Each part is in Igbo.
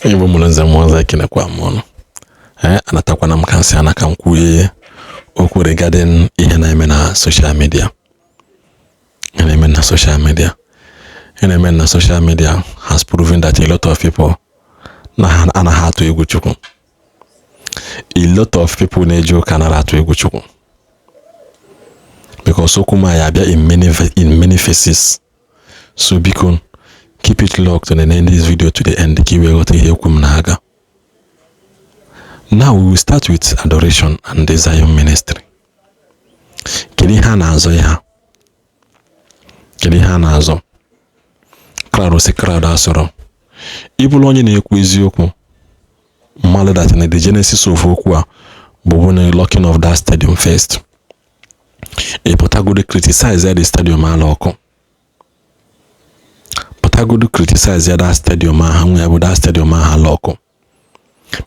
Igbo mụrụ nze mmụọ ọzọ, ekenekwa m ụnụ. Ee, anatakwana m ka nsị ana ka m kwuye okwu regarding ihe na-eme na social media. Ihe na-eme na social media, ihe na-eme na social media has proven that a lot of people na ha anaghị atụ egwu Chukwu. A lot of people na-eje ụka anaghị atụ egwu Chukwu, because okwu ma ya abịa in many faces. So biko, keep it locked and end this video to the end ka i wee ghọta ihe ekwu m na-aga. Now we will start with adoration and the Zion ministry. Kedu ihe a na-azọ ya? Kedu ihe a na-azọ? Crowd si crowd asọrọ. Ị bụrụ onye na-ekwu eziokwu mmadụ, that na the genesis of okwu a bụ na locking of that stadium first. Ị pụtagodo criticize the stadium ala ọkụ, pụtagodo criticize that stadium ahụ nwe ya bụ that stadium ahụ ala ọkụ,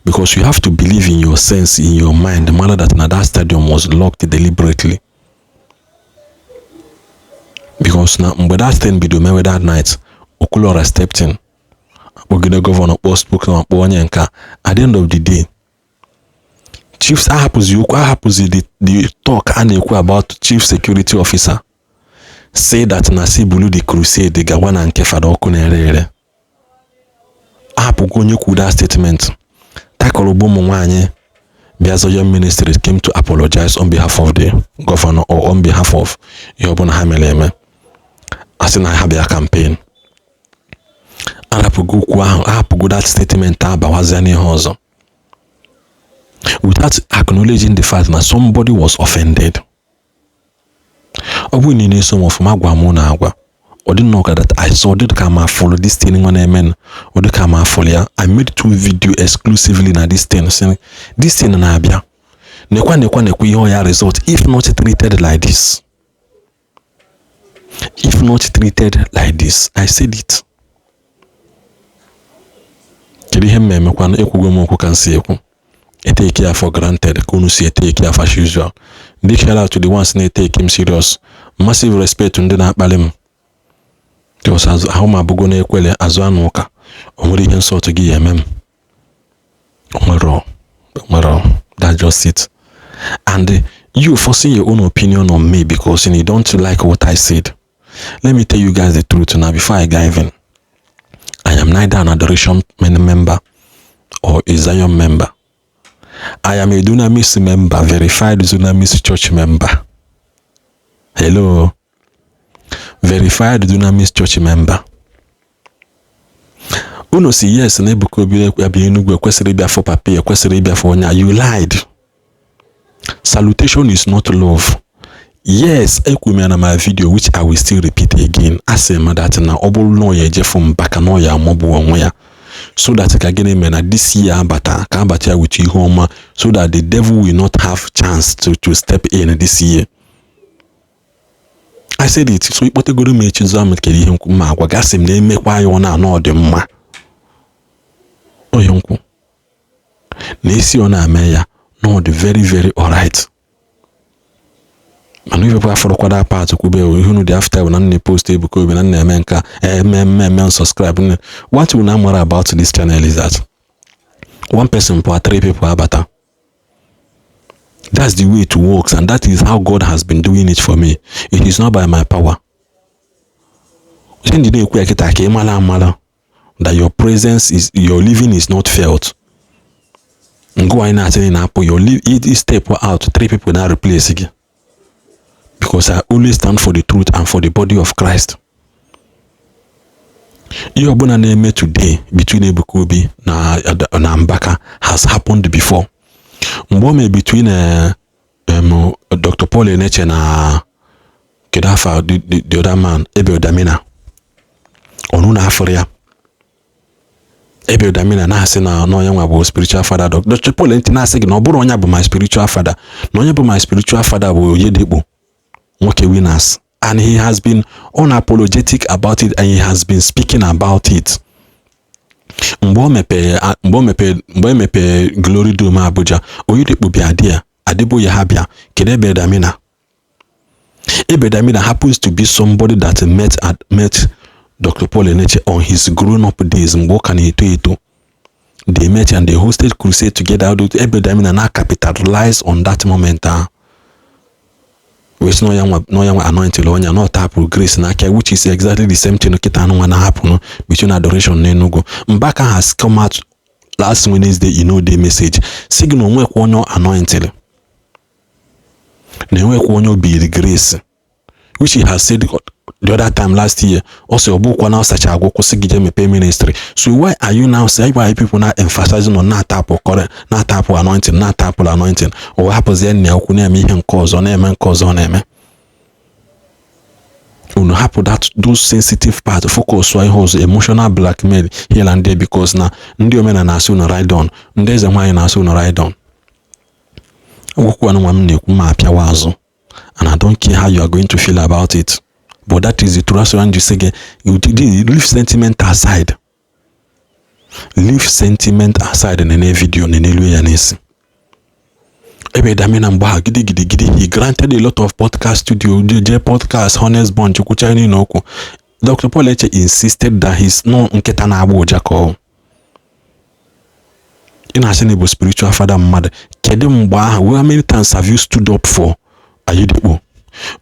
because you have to believe in your sense, in your mind, mara that na that stadium was locked deliberately, because na mgbe that thing bido mewe that night, Okwuluora stepped in, akpọgide governor, kpọọ spokesman, kpọọ onye nka. At the end of the day, chiefs ahapụzi okwu, ahapụzi the talk a na-ekwu about chief security officer say that na si bulu the crusade gawa na nke Fada ọkụ na-ere ere. Ahapụgo onye kwu that statement takọrọ bụ ụmụ nwaanyị bịa. Zion ministry came to apologize on behalf of the governor or on behalf of ihe ọbụla ha mere eme, asị na ha bịa campaign. Arapụgo okwu ahụ, ahapụgo that statement, abawazia n'ihe ọzọ without acknowledging the fact na somebody was offended. Ọ bụrụ na ị na-eso m ọfụma, gwa m na agwa ọ dị nnọọ ka that I saw, dị ka ma follow this thing nwa na-eme, ọ dị ka ma follow ya. I made two video exclusively na this thing, sị this thing na-abịa, nekwa, nekwa, nekwa ihe ọ ya result if not treated like this, if not treated like this. I said it. Kedu ihe m emekwana? Ekwugo m okwu ka m si ekwu. Etake ya for granted ka unu si etake ya as usual. Ndị shout out to the ones na-etake m serious, massive respect ndị na-akpali m, because ahụ m abụgo na-ekwele azụ anụ ụka. O nwere ihe nsọtụ gị ya eme m? Nwere nwere. That's just it. And you forcing your own opinion on me because you don't like what I said, let me tell you guys the truth now before I dive in. I am neither an adoration member or a Zion member. I am a Dunamis member, verified Dunamis church member. Hello, verified Dunamis church member. Unu si yes na Ebuka Obi abịa Enugu, ekwesịrị ịbịa for papa, ekwesịrị ịbịa for onye. You lied. Salutation is not love. Yes, ekwu m ya na my video, which I will still repeat again. Asị m that na ọ bụrụ na ọ ya ejefu mbaka na ọ ya amọbụ onwe ya, so that ka gịnị mere na this year abata, ka abata ya with ihe ọma, so that the devil will not have chance to step in this year. I said it. So ikpotegoro m echi zụọ m, kedu ihe nkwu ma agwa gasị m na-emekwa ya? Ọ na-anọ ọ dị mma onye nkwụ na isi ọ na-eme ya na ọ dị very, very alright. Mana ifekwa afọrọkwada part kwube ihe unu dị after bụ na nna post Ebuka Obi na nna eme nke a, eme eme eme subscribe. What unu amara about this channel is that one person pụọ, three people abata. That's the way it works, and that is how God has been doing it for me. It is not by my power. Ndị na-ekwu ya kịta ka ị mara amara that your presence is your living is not felt. Ngụ anyị na-asị na-apụ, your live step out, three people na replace gị, because I always stand for the truth and for the body of Christ. Ihe ọbụla na-eme today between Ebuka Obi na Mbaka has happened before. Mgbe o mee between Dr. Paul Eneche na kedu afa the other man, Abel Damina, ọnụ na afọrọ ya. Abel Damina na-asị na onye nwa bụ spiritual father Dr. Paul Eneche, na-asị gị na ọ bụrụ onye bụ my spiritual father, na onye bụ my spiritual father bụ Oyedepo nwoke Winners, and he has been unapologetic about it and he has been speaking about it. Mgbe o mepee, mgbe emepee Glory Dome Abuja, Oyedepo bịa di ya, Adeboye ha bịa. Kedu Abel Damina? Abel Damina happens to be somebody that met Dr. Paul Eneche on his grown up days, mgbe ọ ka na-eto eto. They met and they hosted crusade together. Ebe Damina na capitalize on that moment ahụ wee sị na ya nwa anointed onye na ọ tapụrụ grace n'aka, which is exactly the same thing kịta anụ nwa na-ahapụ between adoration na Enugu. Mbaka has come out last Wednesday in no day message sị gị na onwekwa onye anointed, na enwekwa onye obiri grace, which he has said the other time last year. Also, ọ bụkwa na ọ sacha agwụ kwụsị gị jee mepee ministry. So why are you now say, why are people now emphasizing on na-atapụ current, na-atapụ anointing, na-atapụ anointing? O hapụzie nna ya okwu na-eme ihe nke ọzọ, na-eme nke ọzọ na-eme. Unu hapụ that those sensitive part, focus ihe ọzọ, emotional blackmail here and there, because na ndị omenala na-asị unu ride on, ndị eze nwaanyị na-asị unu ride on. Okwu nwa m na-ekwu ma apịawa azụ, and I don't care how you are going to feel about it, but that is the truth. So you say, leave sentiment aside, leave sentiment aside. Nene video, nenelu ya n'isi ebe Damina mgbe ahụ gidi gidi gidi. He granted a lot of podcast studio, je podcast Honest Bunch kwucha niile okwu. Dr. Paul Eche insisted that he's no nkịta na-agba ụja ka ọ ị na-asị na ịbụ spiritual father mmadụ. Kedu mgbe ahụ, how many times have you stood up for Oyedepo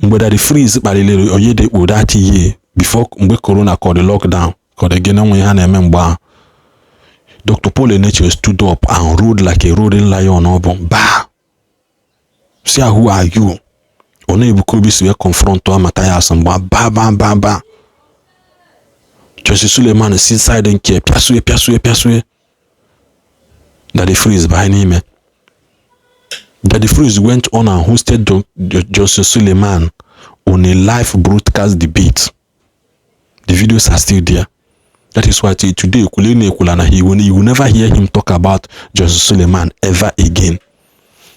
mgbe Daddy Freeze kpaliri Oyedepo that year before mgbe corona ka ọ dị lockdown ka ọ dị gịnị onwe ha na-eme mgbe ahụ? Dr. Paul Enenche stood up and rode like a roaring lion. Ọ bụ baa si, "Who are you?" Ọ na-Ebuka Obi si wee confront Mathias mgbe ba ba ba ba Johnson Suleman si side nke pịasue pịasue pịasue Daddy Freeze banye n'ime. Daddy Freeze went on and hosted Johnson Suleman on a live broadcast debate. The videos are still there. That is why today Ekwule na Ekwula na you will never hear him talk about Johnson Suleman ever again,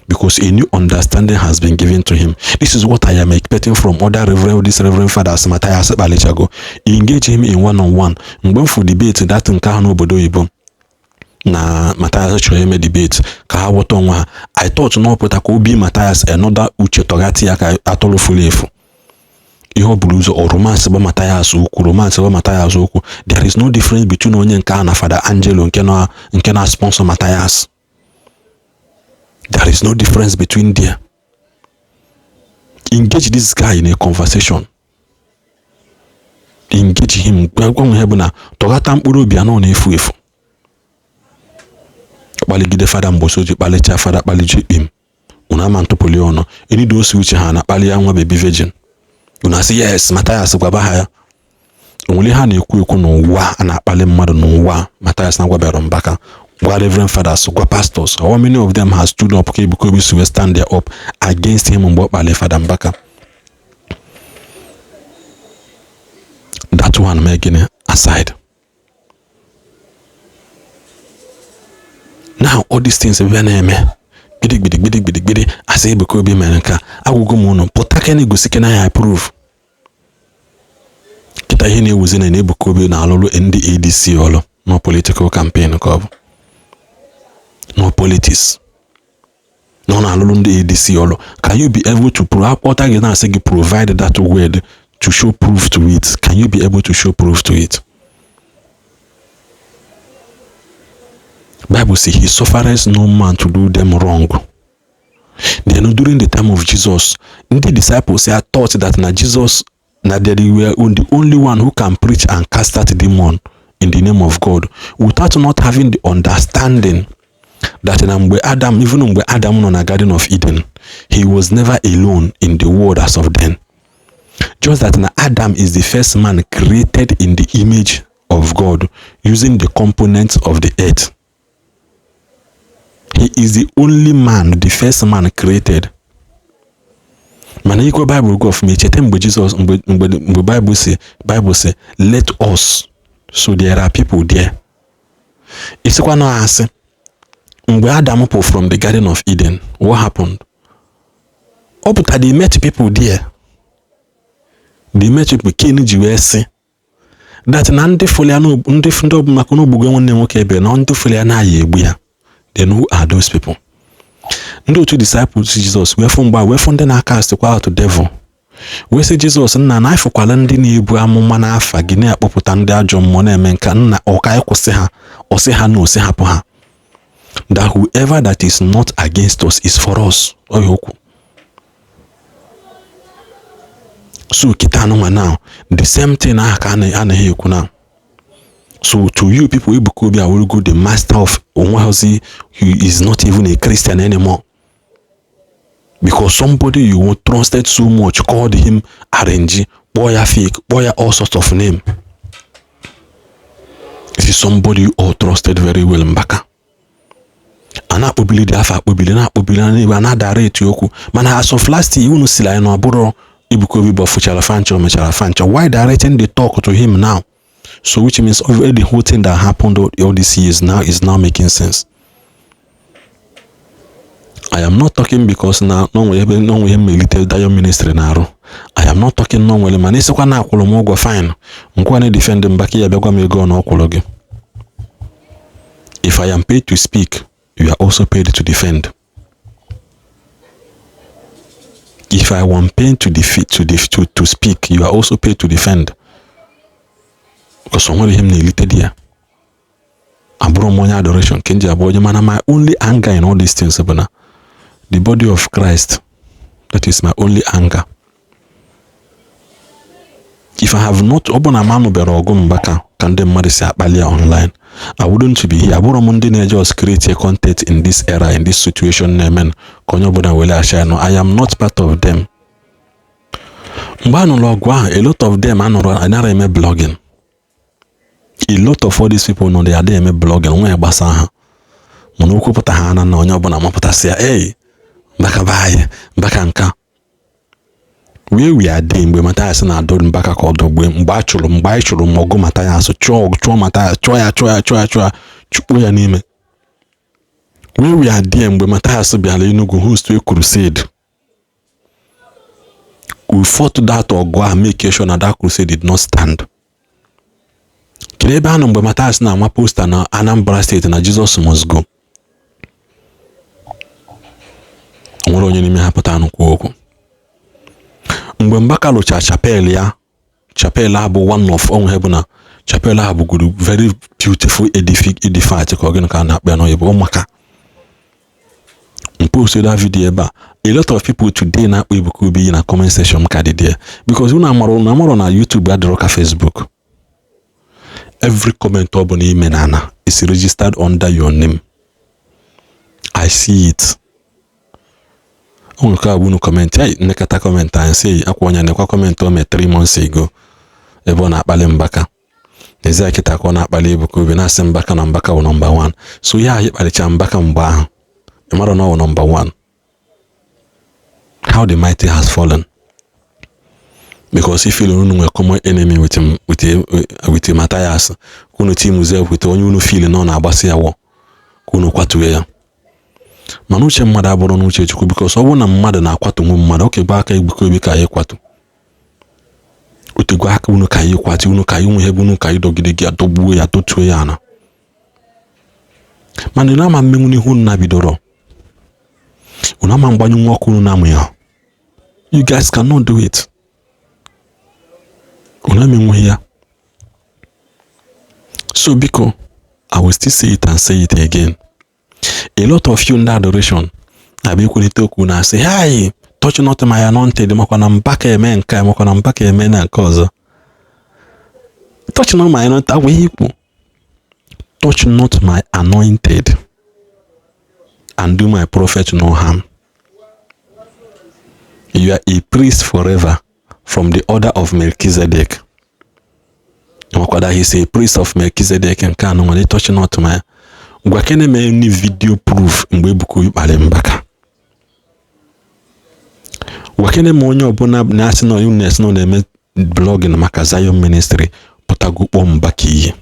because a new understanding has been given to him. This is what I am expecting from other reverend, this reverend fathers Matthias Kpalichago. Engage him in one-on-one. Mgbe m fụ debate that nke ahụ n'obodo oyibo na Matthias chọrọ ime debate ka ha ghọta onwe ha, I thought na ọ pụta ka obi Matthias another uche tọgati ya ka atọrọ furu efu. Ihe ọ bụrụ ụzọ ọ romance gba Matthias okwu, romance gba Matthias okwu. There is no difference between onye nke ahụ na Fada Angelo nke na sponsor Matthias. There is no difference between there. Engage this guy in a conversation. Engage him. Gwa ihe bụ na tọghata mkpụrụ obi anọ na-efu efu. Kpaligide fada mgbe oji kpalicha fada kpaliji ikpim unu ama ntụpụli ọnụ enido ose uche ha na kpali ya nwa baby virgin. Unu asị yes, Mathias gwaba ha ya onwere ha na-ekwu ekwu n'ụwa a na-akpali mmadụ n'ụwa. Mathias na-agwabara Mbaka, gwa reverend fathers, gwa pastors. How many of them has stood up ka Ebuka Obi si wee stand there up against him mgbe ọ kpali fada Mbaka? That one mee gịnị aside. Now all these things ebe na-eme gidi gidi gidi gidi gidi asị Ebuka Obi mere nke a, agwụgo m unu pụta ka na-egosi ka na ya proof. Kịta ihe na-ewuzi na Ebuka Obi na-alụlụ ndị ADC ọlụ no political campaign ka ọ bụ no politics na ọ na-alụlụ ndị ADC ọlụ. Can you be able to prove akpọta gị na-asị gị provide that word to show proof to it? Can you be able to show proof to it? Bible says he suffereth no man to do them wrong. Then during the time of Jesus, the disciples say thought that na Jesus na they were the only one who can preach and cast out demon in the name of God, without not having the understanding that na mgbe Adam, even mgbe Adam nọ na Garden of Eden, he was never alone in the world as of then. Just that na Adam is the first man created in the image of God using the components of the earth. He is the only man, the first man created. Mana ikwe Bible go ọfụma echeta mgbe Jesus mgbe Bible say let us, so there are people there. Isikwa na asị mgbe Adam pụ from the Garden of Eden, what happened? Ọ pụta they met people there. They met people. Cain ji wee sị that na ndị fụlụ ya ndị ọbụla maka na ogbugwe nwanne nwoke ebe na ndị fụlụ ya na-aya egbu ya. Then who are those people? Ndị otu disciples Jesus wee fụ mgbe wee fụ ndị na-akasịkwa out devil wee sị Jesus, nna na afụkwala ndị na-ebu amụma n'afa gị na-akpọpụta ndị ajọ mmụọ na-eme nka, nna ọka ịkwụsị ha, ọsị ha na osi hapụ ha. That whoever that is not against us is for us. Ọ ihe okwu. So kịta anụnwa now, the same thing ahụ ka a anaghị ekwu now. So to you people, Ebuka Obi awụrụgo the master of onweghịzi. He is not even a Christian anymore. Because somebody you trusted so much called him arrange, kpọọ ya fake, kpọọ ya all sorts of name. This is somebody you all trusted very well, Mbaka. A na-akpọbili dị afọ akpọbili na-akpọbili na a na-adara eti okwu, mana as of last year unu siri anyị na ọ bụrụ Ebuka Obi bụ fụchara fancha, o mechara fancha. Why directing the talk to him now? So which means all the whole thing that happened all these years now is now making sense. I am not talking because na n'onwe ebe n'onwe ihe mmelite Zion Ministry na-arụ. I am not talking na onwere, mana ịsịkwa na akwụrụ m ụgwọ, fine. Nkwa na defend Mbaka ya, bịagwa m ego na ọ kwụrụ gị. If I am paid to speak, you are also paid to defend. If I am paid to defeat to def, to speak, you are also paid to defend. Because o nwere ihe m na-elite dị ya. Abụrụ m onye adoration nke m ji abụ onye, mana my only anger in all these things bụ na the body of Christ, that is my only anger. If I have not, ọ bụ na m anụbere ọgụ Mbaka ka ndị mmadụ si akpali ya online, I wouldn't be here. Abụrụ m ndị na-eje just create a content in this era, in this situation na-eme ka onye ọbụla were acha. No, I am not part of them. Mgbe a nụrụ ọgụ ahụ, a lot of them anụrụ anara eme blogging. A lot of all these people nọ, they eme blogging nwa ya gbasa ha, mana okwu pụta ha na onye ọbụla mapụtasị ya, ei, Mbaka be anyị, Mbaka nka. Where we are dey mgbe Mathias na-adọ Mbaka ka ọ dọgbue, mgbe a chụrụ, mgbe anyị chụrụ ọgụ Mathias, chụọ chụọ Mathias, chụọ ya, chụọ ya, chụọ ya, chụọ ya, chụkpuo ya n'ime. Where we are there mgbe Mathias bịara Enugu host a crusade, we fought that ọgụ ahụ, make sure na that crusade did not stand. Kedu ebe a nọ mgbe Mathias na-ama poster na Anambra State na Jesus must go? O nwere onye n'ime ha pụta kwuo okwu. Mgbe Mbaka lụcha chapel ya, chapel ahụ bụ one of onwe bụ na chapel ahụ bụgoro very beautiful edifice, ka ọ gịnị ka a na-akpọ ya n'oyibo, maka post that video ebe a. A lot of people today na-akpọ Ebuka Obi na comment section ka dị there, because unu amara na YouTube adịrọ ka Facebook. Every comment ọ bụla ime na ana is registered under your name. I see it. O nwere ka unu comment ai nnekọta comment anyị sị akwa onye nekwa comment o mee 3 months ago ebe ọ na-akpali Mbaka. N'ezie kịta ka ọ na-akpali Ebuka Obi, na-asị Mbaka na Mbaka wụ number 1. So ihe ahụ ịkpalicha Mbaka mgbe ahụ, ị mara na ọ wụ number 1. How the mighty has fallen. Because if unu nwere common enemy with Mathias, unu team with onye unu feel na ọ na-agbasi ya wọ ka unu kwatuo ya. Mana uche mmadụ abụrụ n'uche Chukwu, because ọ bụrụ na mmadụ na-akwatu nwe mmadụ, oke gba aka Ebuka Obi ka anyị kwatu otegwe aka unu ka anyị kwatu unu ka anyị nwe ebe unu ka anyị dọgide gị adọgbuo ya, dotuo ya ana. Mana unu ama mmenwu n'ihu unu na bidoro, unu ama mgbanyụ nwa ọkụ unu na-amụ ya. You guys cannot do it. Unu emenwughị ya. So biko, I will still say it and say it again. A lot of you ndị adoration na-abịa ekwulite okwu na-asị, hey, touch not my anointed, makwa na Mbaka eme nke, makwa na Mbaka eme na nke ọzọ. Touch not my anointed, agwa ihe ikwu. Touch not my anointed and do my prophet no harm. You are a priest forever from the order of Melchizedek. Makwa that he is a priest of Melchizedek. Nke anọ nwere touch not my. Gwa kene mee ni video proof mgbe Ebuka Obi kparị Mbaka. Gwa kene ma onye ọbụla na-asị na unu na-esi na na-eme blogging maka Zion Ministry pụtago kpọọ Mbaka iyi.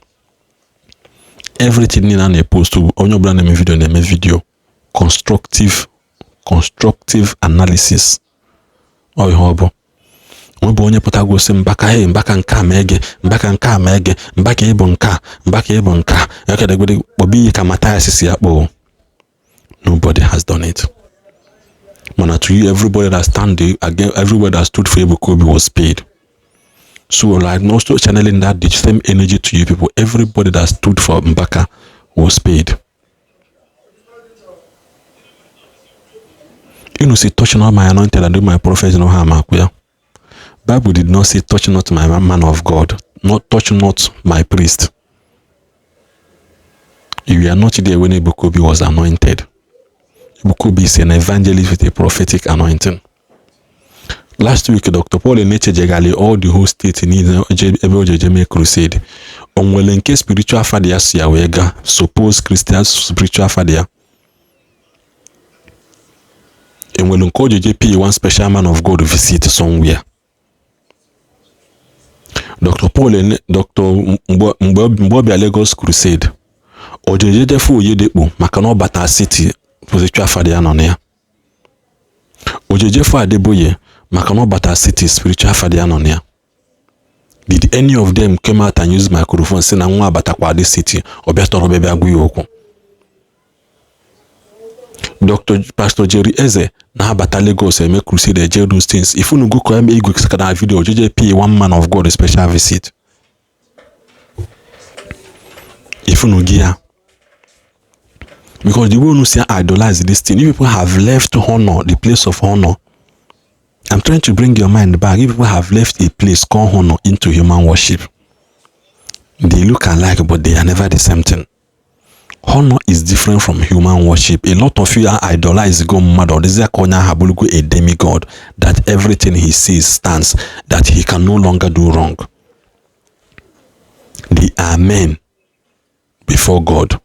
Everything niile a na-epost, onye ọbụla na-eme video na-eme video constructive analysis. Ọ ihe ọ bụ nwebụ onye pụtago sị Mbaka, hey, Mbaka nke a mee gị, Mbaka nke a mee gị, Mbaka ịbụ nke a, Mbaka ịbụ nke a, ekedegbede kpọba iyi ka Mathias si akpọ. Nobody has done it. Mana to you, everybody that stand again, everybody that stood for Ebuka Obi was paid. So like also channeling that the same energy to you people, everybody that stood for Mbaka was paid. Unu si touch not my anointed and do my prophet no harm akwụ ya. Bible did not say touch not my man of God, not touch not my priest. You were not there when Ebuka Obi was anointed. Ebuka Obi is an evangelist with a prophetic anointing. Last week, Dr. Paul Enenche jegali all the whole state niile ebe o jeje mee crusade. O nwere nke spiritual father ya si ya wee gaa, suppose Christian spiritual father ya. Enwere nke o jeje pay one special man of God visit somewhere. Dr. Paul Ene Dr. mgbe ọ bịa Lagos crusade, o jeje jefe Oyedepo maka na ọ bata city spiritual father ya nọ na ya. O jeje Adeboye maka na ọ bata city spiritual father ya nọ na ya. Did any of them came out and use microphone sị na nwa abatakwa this city ọ bịa tọrọ bịa bịa gwa ya okwu? Dr. Pastor Jerry Eze na-abata Lagos eme crusade eje those things. If unu go eme igwe na video jeje pay one man of God a special visit. If unu gị ya, because the way unu si idolize this thing, you people have left honor, the place of honor. I'm trying to bring your mind back. You people have left a place called honor into human worship. They look alike, but they are never the same thing. Honor is different from human worship. A lot of you are idolize go mmadụ, ọ dịzịa ka onye ahụ abụrụgo a demigod, that everything he says stands, that he can no longer do wrong. They are men before God.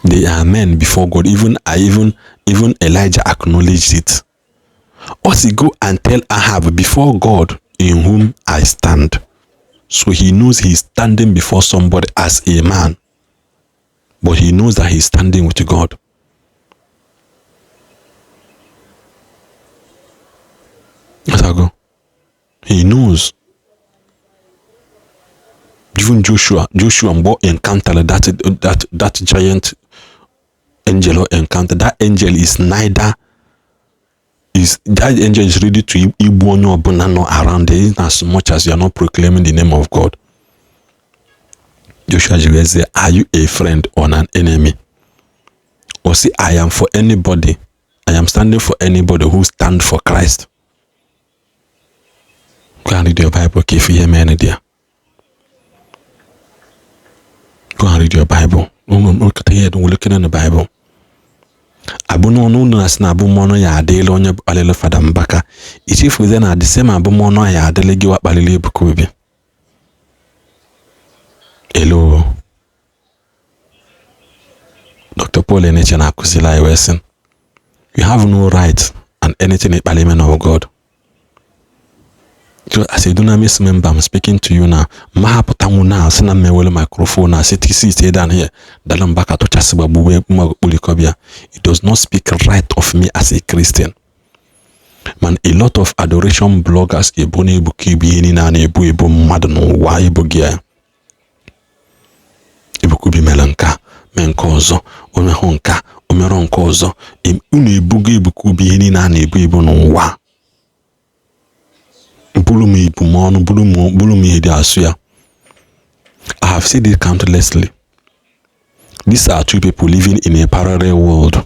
They are men before God. Even I even even Elijah acknowledged it. Also go and tell Ahab, before God in whom I stand. So he knows he's standing before somebody as a man, but he knows that he's standing with God. Go. He knows. Even Joshua mgbe encountered that giant angel encounter, that angel is neither is that angel is ready to igbu onye ọbụla nọ around there, as much as you are not proclaiming the name of God. Joshua ji wee sị, are you a friend or an enemy? Or say, I am for anybody. I am standing for anybody who stand for Christ. Go and read your Bible ka ife ihe mere there. Go and read your Bible. Nkata ihe dị nwere na Bible. Abụ n'ọnụ unu na-asị na abụmọnụ ya adịla onye kpalịrị Fada Mbaka. Ichefuzie na the same abụmọnụ ya adịla gị wa kpalịrị Ebuka Obi. Hello. Dr. Paul Enenche na-akụziri anyị wee sị, you have no right and anything ịkpali men of God. So as a Dunamis member, I'm speaking to you now. Ma hapụtanwu now sị na mmewere microphone na sit sit down here. Dala Mbaka tụchasị gbagbugbe mma okpulikọbịa. It does not speak right of me as a Christian. Man, a lot of adoration bloggers ebo na-ebuka ibu ihe niile a na-ebu ebu mmadụ n'ụwa ebughị ya. Ebuka Obi mere nka mee nke ọzọ, o mehụ nka, o mere nke ọzọ. Unu ebugo Ebuka Obi ihe niile a na-ebu ebu n'ụwa. Buru m ibu m ọnụ, buru m ihe dị asụ ya. I have said it countlessly. These are two people living in a parallel world.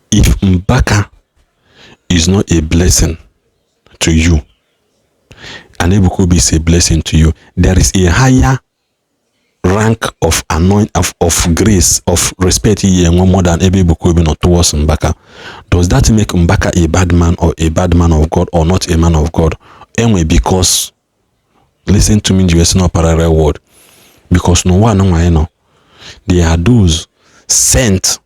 If Mbaka is not a blessing to you, and Ebuka Obi is a blessing to you, there is a higher rank of anoint of grace, of respect here more than Ebuka Obi not towards Mbaka. Does that make Mbaka a bad man or a bad man of God or not a man of God? Anyway, because listen to me, you not parallel word. Because no one no I know. They are those sent.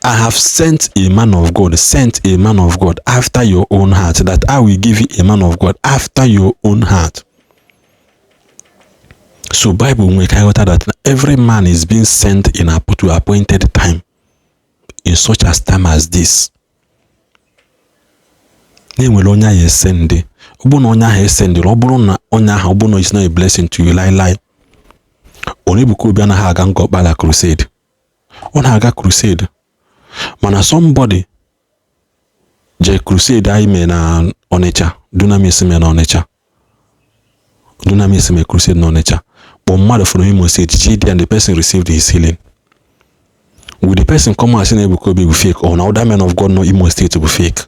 I have sent a man of God, sent a man of God after your own heart, that I will give you a man of God after your own heart. So Bible nwere ka ịghọta that every man is being sent in a to appointed time, in such as time as this. Na-enwere onye ahụ esendị, ọ bụrụ na onye ahụ esendịrị, ọ bụrụ na onye ahụ ọ bụrụ na it's not a blessing to you lie lie. Onye Ebuka Obi anaghị aga Ngor Okpala crusade. Ọ na-aga crusade. Mana somebody jee crusade anyị mee na Onitsha, Dunamis mee na Onitsha. Dunamis mee crusade na Onitsha. But mmadụ from Imo State, GD, and the person received his healing. Will the person come and say na Ebuka Obi bụ fake or na other men of God nọ Imo State bụ fake?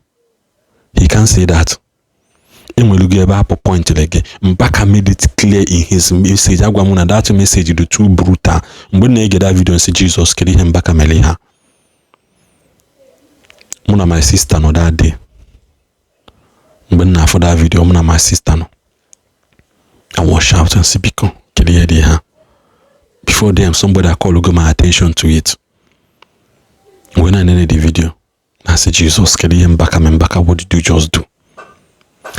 He can't say that. Enwelugo ebe apụ point gị. Mbaka made it clear in his message. Agwa m na that message dị too brutal. Mgbe m na-ege that video, nsị, "Jesus, kedu ihe Mbaka mere ha?" Mụ na my sister nọ that day. Mgbe m na-afụ that video, mụ na my sister nọ, I was shouting, sị, "Biko, kedu ihe dị ha?" Before them, somebody call go my attention to it. When I na-ene the video, I say, "Jesus, kedu ihe Mbaka mere? Mbaka, what did you just do?"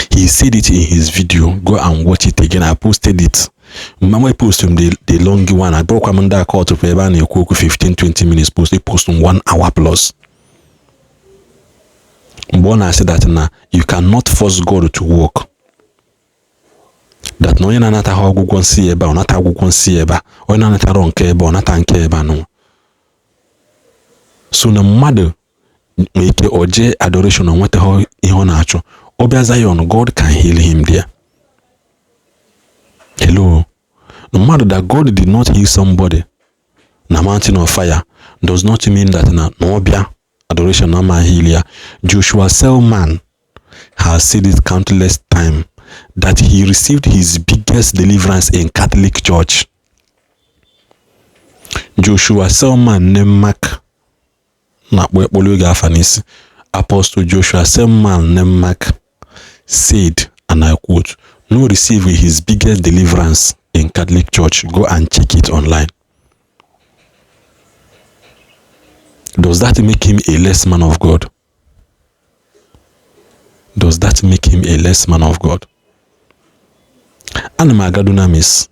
He said it in his video. Go and watch it again. I posted it. Mama post m the long one. Abụrụkwa m ndị aka ọtụpụ ebe a na-ekwu okwu 15 20 minutes post. Post m 1 hour plus. Mgbe ọ na-asị that na you cannot force God to work, that na onye na-anataghị ọgwụgwọ nsị ebe a, ọ nata ọgwụgwọ nsị ebe a, onye na-anatarọ nke ebe a, ọ nata nke ebe a nụ. So na mmadụ nwere ike o jee adoration, o nwetaghị ihe ọ na-achọ, ọ bịa Zion, God can heal him there. Hello, no mmadụ that God did not heal somebody na Mountain of Fire does not mean that na ọ bịa adoration na ama heal ya. Joshua Selman has said it countless time that he received his biggest deliverance in Catholic Church. Joshua Selman nne Mark na-akpọ ekpolu oge afa n'isi. Apostle Joshua Selman nne Mark said, and I quote, "No receive his biggest deliverance in Catholic Church." Go and check it online. Does that make him a less man of God? Does that make him a less man of God? Ana m aga Dunamis,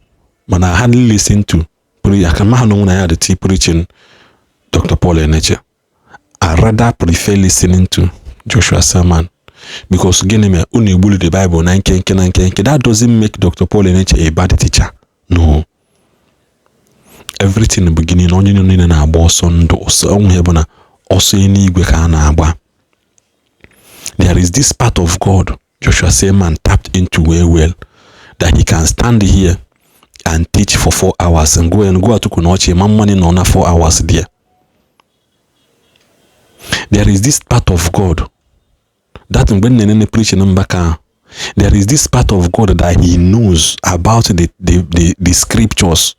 mana I hardly listen to pre aka ma ha n'onwe na ya dị preaching Dr. Paul Eneche. I rather prefer listening to Joshua Selman because gịnị mere unu egbulu the Bible na nkenke na nkenke? That doesn't make Dr. Paul Eneche a bad teacher. No. Everything bụ gịnị na onye niile na-agba ọsọ ndụ, ọsọ ọnwụ bụ na ọsọ eluigwe ka a na-agba. There is this part of God Joshua Selman tapped into well well that he can stand here and teach for 4 hours and go atụkwu na ọchị ma mmanị nọ na 4 hours there. There is this part of God that mgbe m na-enene preaching Mbaka ahụ, there is this part of God that he knows about the scriptures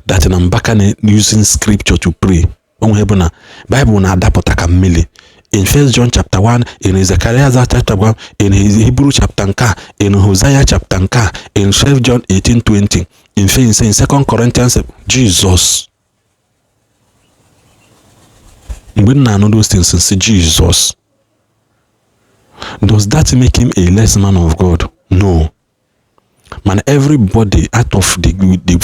that na Mbaka na using scripture to pray. Onwe bụ na Bible na-adapụta ka mmiri in First John chapter 1, in Zechariah chapter 1, in Hebrew chapter nke a, in Hosea chapter nke a, in 1 John 18:20, in 2 Corinthians. Jesus, mgbe m na-anụ those things, nsị, "Jesus." Does that make him a less man of God? No. Man, everybody out of the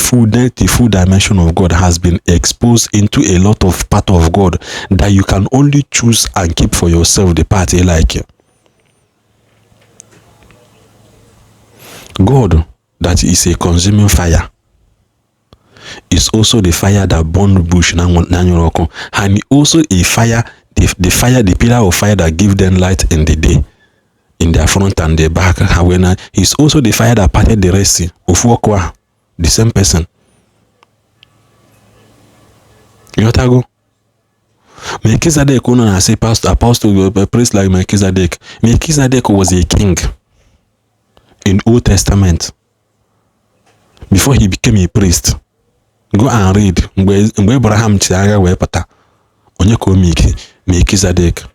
full dimension of God has been exposed into a lot of part of God that you can only choose and keep for yourself the part you like. God that is a consuming fire is also the fire that burned bush na anyụrụ ọkụ, and also a fire, the fire, the pillar of fire that give them light in the day, in their front and their back. Ha wee na is also the fire that parted the Red Sea. Ofu ọkụ ahụ, the same person. Ịghọtago? Melchizedek unu na-asị pastor, apostle, priest like Melchizedek. Melchizedek was a king in Old Testament before he became a priest. Go and read. Mgbe Abraham chiri agha wee pụta, onye ka o meke Melchizedek?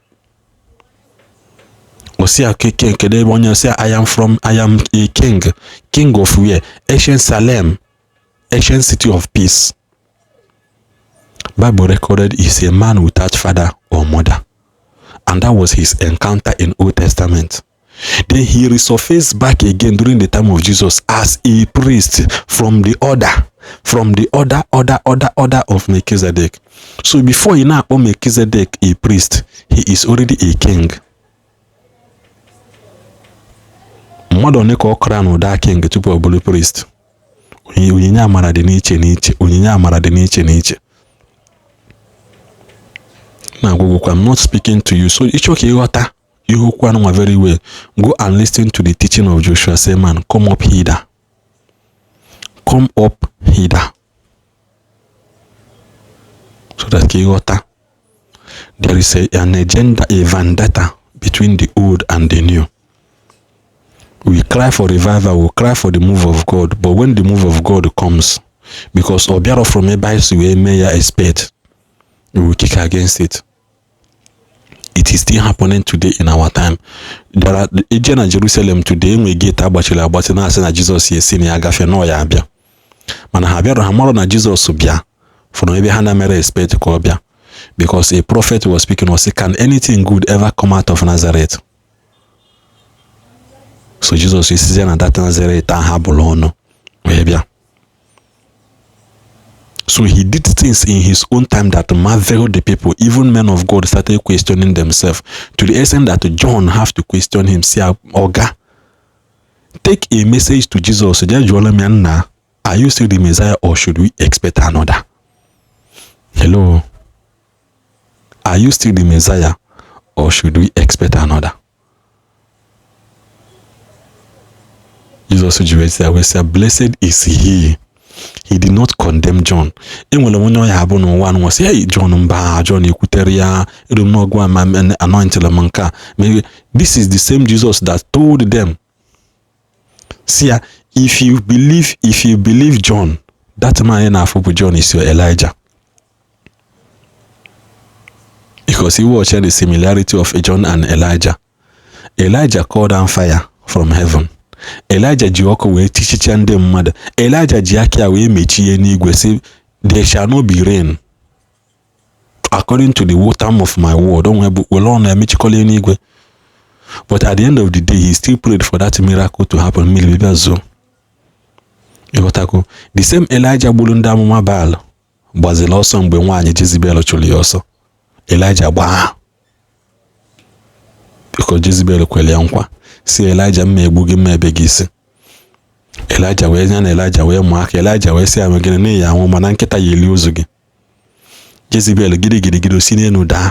Osi keke kedu ebe onye si, "I am from, I am a king." King of where? Ancient Salem, ancient city of peace. Bible recorded is a man without father or mother, and that was his encounter in Old Testament. Then he resurfaced back again during the time of Jesus as a priest from the order of Melchizedek. So before you na-akpọ Melchizedek a priest, he is already a king. Mmadụ one ka ọ kọrọ na ụda king tupu ọ bụrụ priest? Onyinye amara dị n'iche n'iche. Onyinye amara dị n'iche n'iche. Na-agwụgwụkwa, I'm not speaking to you. So ịchọ ka ịghọta ihe okwu anụnwa very well, go and listen to the teaching of Joshua Selman. Come up hither, come up hither. So that ka ịghọta, there is an agenda, a vendetta between the old and the new. We cry for revival, we cry for the move of God, but when the move of God comes, because ọ bịara from ebe anyị si wee mee ya expect, we will kick against it. It is still happening today in our time. There are ije na Jerusalem today, enwe gate agbachiri agbachi, na-asị na Jizọs esi na ya gafe na ọ ya abịa, mana ha bịara, ha marụ na Jizọs bịa from ebe ha na mere expect ka ọ bịa, because a prophet was speaking, was say, "Can anything good ever come out of Nazareth?" So Jesus esizie na that Nazareth ahụ ha bụrụ ọnụ wee bịa. So he did things in his own time that marveled the people. Even men of God started questioning themselves, to the extent that John have to question him, say, "Oga, take a message to Jesus. Jee jụọla m ya, nna, are you still the Messiah or should we expect another?" Hello? Are you still the Messiah or should we expect another? Jesus ji wee sị, "Blessed is he." He did not condemn John. Enwere m onye ọya abụ n'ụwa nwa sị, "Hey, John, mba, John ekwutere ya eru m n'ọgụ a, ma anointịrị m nke a." This is the same Jesus that told them, see ya, if you believe John, that man na-afụ bụ John is your Elijah. Because he watched the similarity of John and Elijah. Elijah called down fire from heaven. Elijah ji ọkụ wee tichicha ndị mmadụ. Elijah ji aka ya wee mechie n'igwe sị, "There shall not be rain according to the term of my word." Onwe bụ were ọnụ emechikọla n'igwe. But at the end of the day, he still prayed for that miracle to happen. Mmiri bịa zoo. Ịghọtago? The same Elijah gburu ndị amụma Baal gbaziri ọsọ mgbe nwaanyị Jezebel chụrụ ya ọsọ. Elijah gbaa, because Jezebel kwere ya nkwa si Elijah, mma egbu gị, mma ebe gị isi. Elijah wee ya na Elijah wee mụọ aka. Elijah wee sị ya, gịnị n'ihi anwụ, mana nkịta ya eli ozu gị. Jezebel gidi gidi gidi si n'elu daa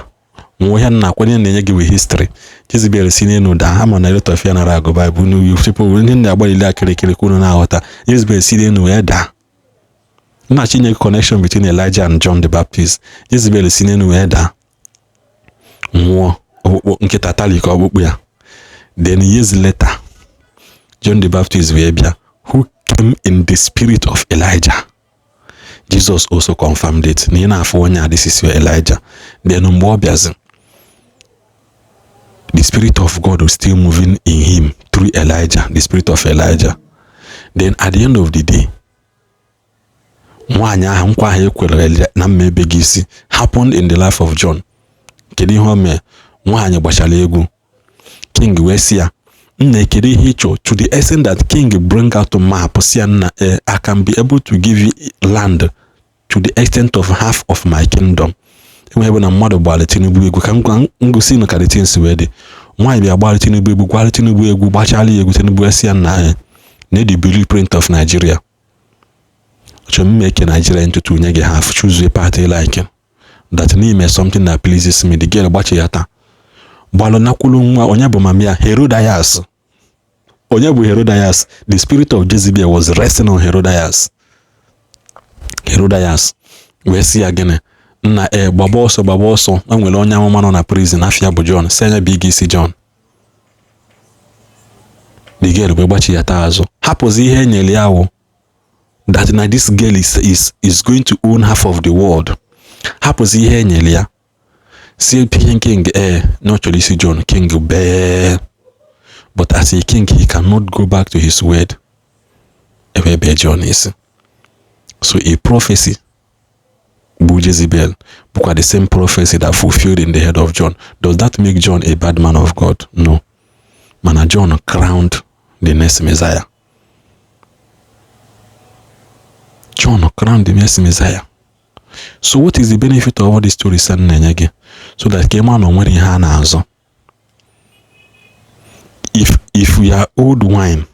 nwụọ. Ihe nna akwenye na-enye gị wee history. Jezebel si n'elu daa, ama na etofia nara agụ Baịbụl n'uyi tupu ndị na-agbalili akịrịkịrị ka unu na-aghọta. Jezebel si n'elu wee daa. Nna chinye connection between Elijah and John the Baptist. Jezebel si n'elu wee daa nwụọ, ọkpụkpụ nkịta taliko ọkpụkpụ ya. Then years later, John the Baptist wee bịa, who came in the spirit of Elijah. Jesus also confirmed it na ị na-afụ onye a, this is your Elijah. Then mgbe ọ bịazi, the spirit of God was still moving in him through Elijah, the spirit of Elijah. Then at the end of the day, nwaanyị ahụ nkwa ahụ ekwere na mma ebe gị isi happened in the life of John. Kedu ihe o mee? Nwaanyị gbachara egwu. King wee sị ya, "Nna, kedu ihe ị chọrọ?" To the extent that king bring out a map, sị ya, "Nna, I can be able to give you land to the extent of half of my kingdom." Enweghị ebe na mmadụ gbara Tinubu egwu ka ngosi nụ ka the things wee dị. Nwaanyị bịa gbara Tinubu egwu, gwara Tinubu egwu, gbachala ya egwu. Tinubu sị ya, "Nna anyị, na the blueprint of Nigeria, achọrọ m eke Nigeria into two, nye gị half, choose a party like that n'ime something that pleases me." The girl gbachi ya taa gbalụ nakwulu nwa onye bụ mama ya, Herodias. Onye bụ Herodias? The spirit of Jezebel was resting on Herodias. Herodias wee sị ya, "Gịnị, nna?" E gbaba ọsọ, gbaba ọsọ. E nwere onye amụma nọ na prison, afịa bụ John, sị anya bụ ịga isi John. The girl wee gbachi ya taa azụ, hapụzi ihe e nyere ya wụ that na this girl is going to own half of the world. Hapụzi ihe e nyere ya, si king king ee na ọ chọrọ isi John. King bee, but as a king, he cannot go back to his word. Ebe bee John isi. So a prophecy bụ Jezebel bụkwa the same prophecy that fulfilled in the head of John. Does that make John a bad man of God? No. Mana John crowned the next Messiah. John crowned the next Messiah. So what is the benefit of all these stories a na-enye gị? So that ka ị ma na o nwere ihe a na-azọ. If we are old wine,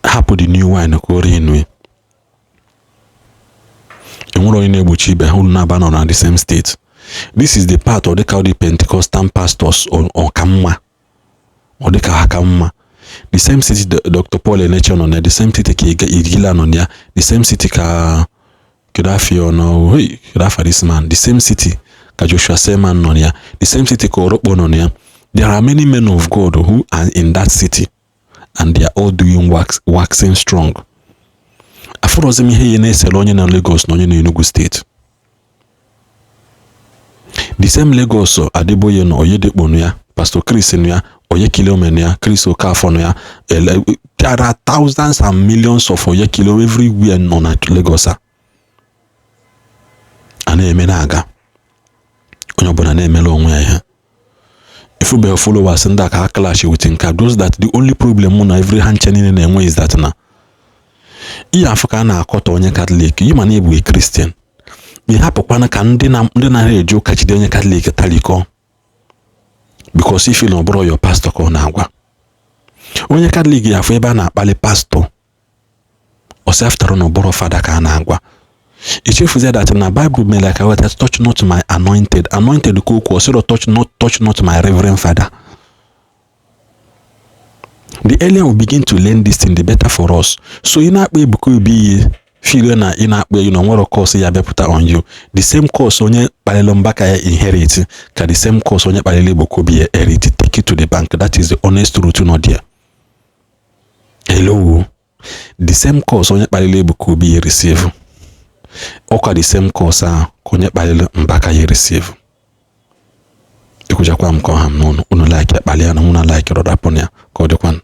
hapụ the new wine ka o rie nue. Enwere onye na-egbochi ibe ha, unu na-aba nọ na the same state. This is the part ọ dịka the Pentecostal pastors ọ ka mma, ọ dịka ha ka mma. The same city Dr. Paul Eneche nọ na, the same city ka Igila nọ na ya, the same city ka Kedu afọ ya ọnụ? Hey, kedu afa this man? The same city ka Joshua Selman nọ na ya, the same city ka Orokpo nọ na ya. There are many men of God who are in that city and they are all doing wax, waxing strong. Afụrọzi m ihe ya na-esere onye na Lagos na onye na Enugu State. The same Lagos Adeboye nọ, Oyedepo nọ ya, Pastor Chris nọ ya, Oyekhilome nọ ya, Chris Okafor nọ ya. There are thousands and millions of Oyekhile everywhere nọ na Lagos. A na-eme na-aga, onye ọbụla na-emere onwe ya ihe. Ifubeghị followers ndị a ka ha clash with nke a. Just that the only problem mụ na every ha nche niile na-enwe is that na ihe afọ ka a na-akọtọ onye Catholic, yi ma na ịbụ Christian, ị hapụkwana ka ndị na ndị na eje ụka jide onye Catholic talikọ, because if na ọ bụrụ your pastor ka ọ na-agwa. Onye Catholic ya afọ ebe a na-akpali pastor, ọsị after na ọ bụrụ fada ka a na-agwa. Ichefuzie that na Bible mere ka weta "Touch not my anointed." Anointed ka okwu ọsịrọ touch not my reverend father. The earlier we begin to learn this thing, the better for us. So ị na-akpa Ebuka Obi ihe feel na ị na-akpa you na nwere curse ya bịapụta on you. The same curse onye kpalịrị Mbaka ya inherit ka the same curse onye kpalịrị Ebuka Obi ya inherit. Take it to the bank. That is the honest truth nọ there. Hello, the same curse onye kpalịrị Ebuka Obi ya receive, ọkwa the same curse ahụ ka onye kpalịrị Mbaka ya receive. Ekwuchakwa m ka ọha m n'ụnụ. Unu like, kpalịa na unu like, rọdapụ ya ka ọ dịkwanụ.